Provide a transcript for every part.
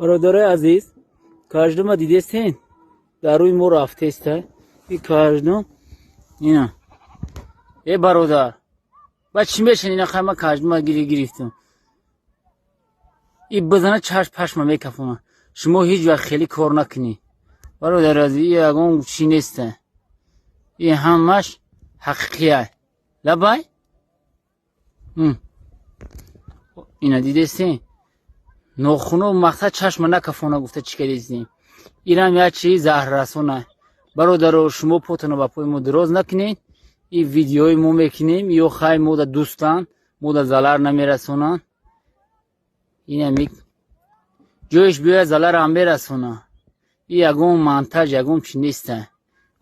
Бародарои азиз, каждума дидестен, дар рӯи мо рафтеста и каждум ина. Э, бародар, ба чӣ мешан? Ина хайма, каждума гирифтам. И бизана, чашм пашма мекафона. Шумо ҳеҷ вақт хеле кор накунӣ, бародари азиз. И ягон чӣ неста, и ҳамаш ҳақиқия. Лабай, ина дидестен, нохуно мақсад чашма накафона гуфта, чӣ кардестем? Ирам як чизи заҳррасона. Бародаро, шумо потона ба пои мо дароз накунед. И видеои мо мекунем, ё хай мода дӯстанд, мода залар намерасонанд. Инами ҷоеш биёяд, заларам мерасона. И ягон монтаж, ягон чи неста.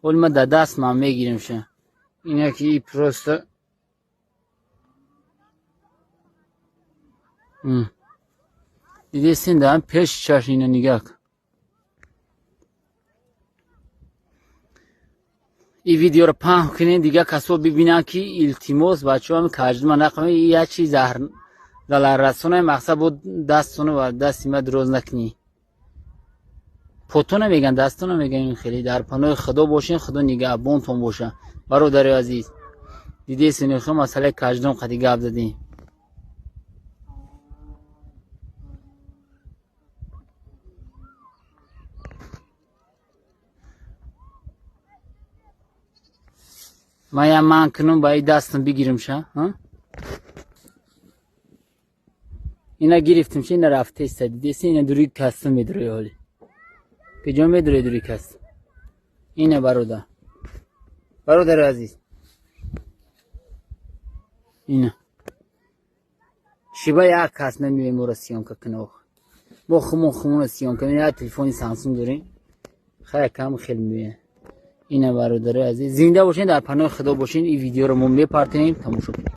Ҳоли ма дар даст ман мегиримша. Инаки и просто дидестин, дар пеши чашм ина нигаҳ. И видеоро паҳн кунед, дигар касо бибинанд, ки илтимос, бачаҳо, каждума нақам, як чи заҳр заларрасона. Мақсад бо дастона ва дасти ма дароз накунӣ. Потона меган, дастона меган. Хеле дар паноҳи Худо бошен, Худо нигаҳбонтон боша, бародари азиз. Дидесин, хо масъалаи каждум қади гап задем. Ман я ман кунум, ба и дастам бигирим ша. Ина гирифтим ша, ина рафтеста, дидеси? Ина дури кастум медурои. Ҳоли куҷо медурои? Дури кастум. Ина, бародар, бародари азиз, ина шиба як кас намеои моро съёмка куна. Ох, мо хумон хумона съёмка. Як телефони Самсунг дорем, хая кам хел меояд. Ина, бародари азиз, зинда бошен, дар паноҳи Худо бошен. Ин видеоро мо мепартем, тамошо кунед.